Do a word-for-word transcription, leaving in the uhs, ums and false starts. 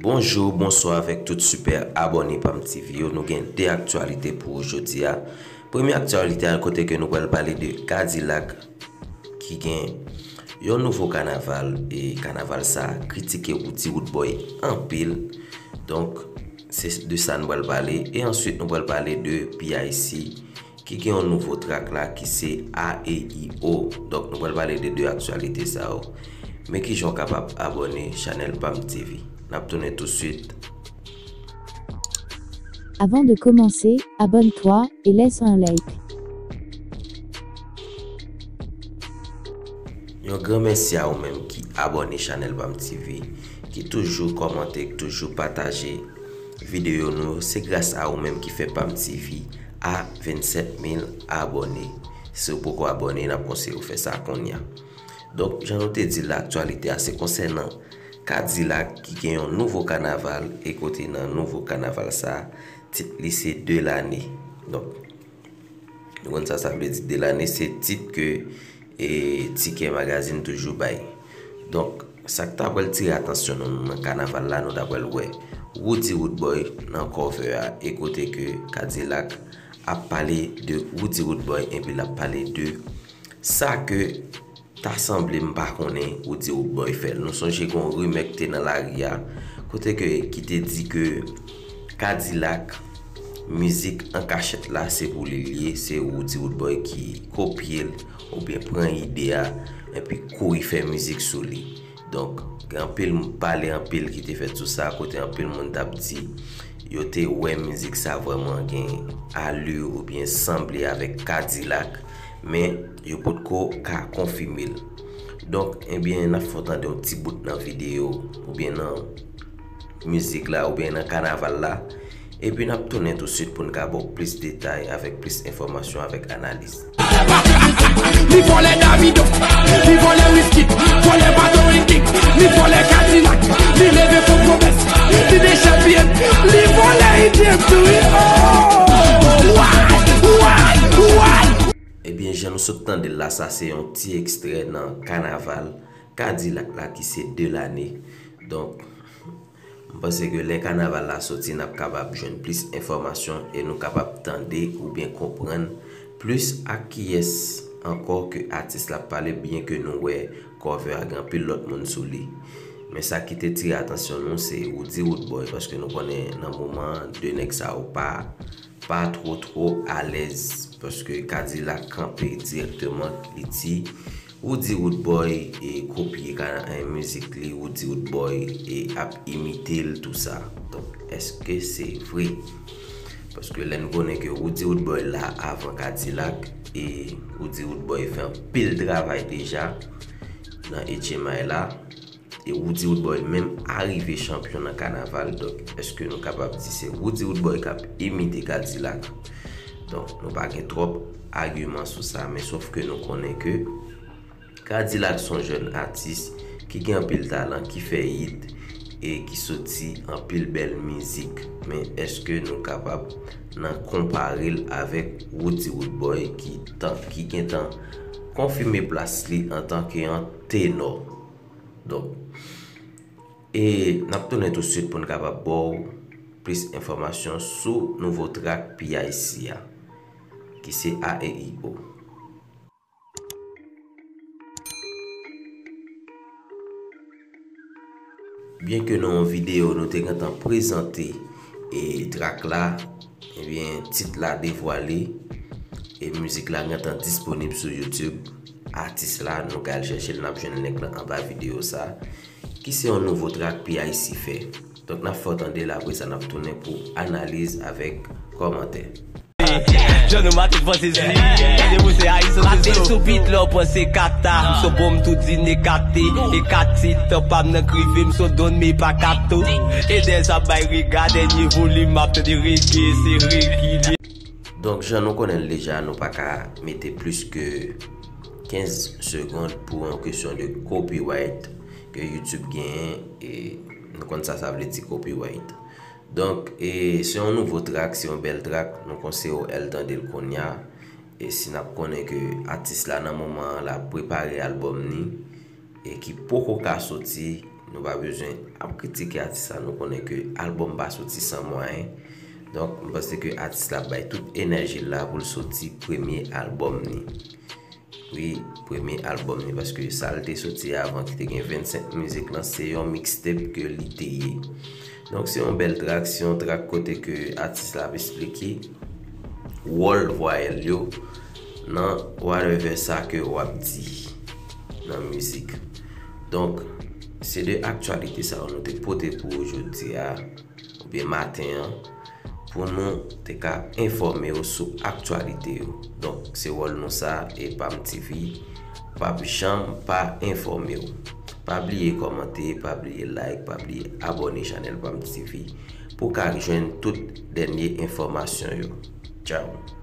Bonjou, bonswa avèk tout sipè abòne Pam T V yo. Nou gen de aktyalite pou jodi a. Premye aktyalite a kote ke nou pral pale de Kadilak ki gen yon nouvo kanaval e kanaval sa kritike Roody Roodboy anpil. Donk, se de sa nou pral pale. E answit nou pral pale de P I C ki gen yon nouvo trak la ki se A E I O. Donk, nou pral pale de de aktyalite sa yo. Men kijan w kapab abòne chanèl Pam T V. N ap tounen touswit. Avant de commencer, abonne-toi et laisse un like. Yon gran mèsi a ou menm ki abòne chanèl Pam T V, ki toujou kòmante, ki toujou pataje videyo nou. Se gras a ou menm ki fè Pam T V a vennsèt mil abòne. Si w poko abòne, n ap konseye w fè sa kounye a. Donk, jan nou te di l, aktyalite a se konsènan Kadilak ki gen yon nouvo kanaval e kote nan nouvo kanaval sa, tit li se De Lane. Donk, nou konn sa sa vle di, De Lane se tit ke e, Tikè Magazine toujou bay. Donk, sa k ta pral tire atansyon nou nan kanaval la, nou ta pral wè Roody Roodboy nan cover a e kote ke Kadilak ap pale de Roody Roodboy epi l ap pale de sa ke ta sanble m pa konnen Roody Roodboy fè l. Nou sonje gen yon rimè k te nan lari a kote ke ki te di ke Kadilak, mizik an kachèt la se pou li l ye, se Roody Roodboy ki kopye l oubyen pran ide a epi kouri fè mizik sou li. Donk, gen anpil pale anpil ki te fèt sou sa kote anpil moun t ap di yo te wè mizik sa vrèman gen ali oubyen sanble avèk Kadilak, men yo potko ka konfime l. Donk, ebyen, n ap fè w tande yon ti bout nan videyo oubyen nan mizik la oubyen nan kanaval la. Epi n ap tounen touswit pou n ka ba w plis detay avèk plis enfòmasyon avèk analiz. Li vòlè Davido, li vòlè Wizkid, vòlè Bato Ringik, li vòlè Kadilak, li leve fo pwomès, li dechèpiye, li vòlè Idriss tou wi. Oh! Why? Why? Why? Ebyen, jan nou sot tande l la, sa se yon ti ekstrè nan kanaval Kadilak la ki se De Lane. Donk, m panse ke lè kanaval la soti, n ap kapab jwenn plis enfòmasyon e nou kapab tande oubyen konprann plis ak kiyès ankò ke atis la ap pale, byen ke nou wè cover a gen anpil lòt moun sou li. Men sa ki te tire atansyon nou, se Roody Roodboy, paske nou konnen nan moman an, de nèg sa yo pa pa two two alèz, paske Kadilak kanpe dirèkteman, li di Roody Roodboy e kopye ka e mizik li, Roody Roodboy e ap imite l tou sa. Donk, èske se vre? Paske lè n konnen ke Roody Roodboy la avan Kadilak e Roody Roodboy fè anpil travay deja nan H M I la, e Roody Roodboy menm arive chanpyon nan kanaval, donk èske nou kapab di se Roody Roodboy k ap imite Kadilak? Donk, nou pa gen twòp agiman sou sa, men sòf ke nou konnen ke Kadilak se yon jèn atis ki gen anpil talan, ki fè hit e ki soti anpil bèl mizik. Men èske nou kapab nan konpare l avèk Roody Roodboy ki tan, ki gentan konfime plas li antanke yon tenò? Donk, e n ap tounen touswit pou n kapab ba w plis enfòmasyon sou nouvo trak P I C a, ki se A E I O. Byen ke nan yon videyo nou te gentan prezante e trak la, ebyen, tit la devwale e mizik la gentan disponib sou YouTube. Atis la, nou ka al chèche l, n ap jwenn link lan anba videyo sa, ki se yon nouvo trak P I C fè. Donk, n ap fè w tande l, apre sa, n ap tounen pou analiz avèk kòmantè. John ou maten panse zi. Gade pou se ayi sou sou bit lè w panse kata. M son bonm tou di n ekate. E kat tit tan pa m nan k rive m son don me pa kato. E dèyè sa bay rega dènye volim m ap tande rege se regilye. Donk, jan nou konnen l deja, nou pa ka mete plis ke kenz segond pou yon kesyon de copyright ke YouTube genyen, e nou konn sa sa vle di copyright. Donk, e se yon nouvo trak, se yon bèl trak, nou konseye w al tande l kounye a. E si n ap konnen ke atis la nan moman an l ap prepare albòm ni, e ki poko ka soti, Nou pa bezwen ap kritike atis la, nou konnen ke albòm pa soti san mwayen. Donk, m panse ke atis la bay tout enèji l la pou l soti premye albòm ni. Wi, premye albòm ni, paske sa l te soti avan ki te gen vennsenk mizik lan, se yon mixtape ke li te ye. Donk, se yon bèl track, se yon track kote ke atis la ap esplike wòl vwayèl yo nan whatever sa ke w ap di nan mizik. Donk, se de aktyalite sa yo nou te pote pou ou jodi a, oubyen maten an, pou nou te ka enfòme w sou aktyalite yo. Donk, se wòl nou sa, e Pam T V p ap janm pa enfòme w. Pa bliye kòmante, pa bliye like, pa bliye abòne chanèl Pam T V pou w ka jwenn tout dènye enfòmasyon yo. Tchao!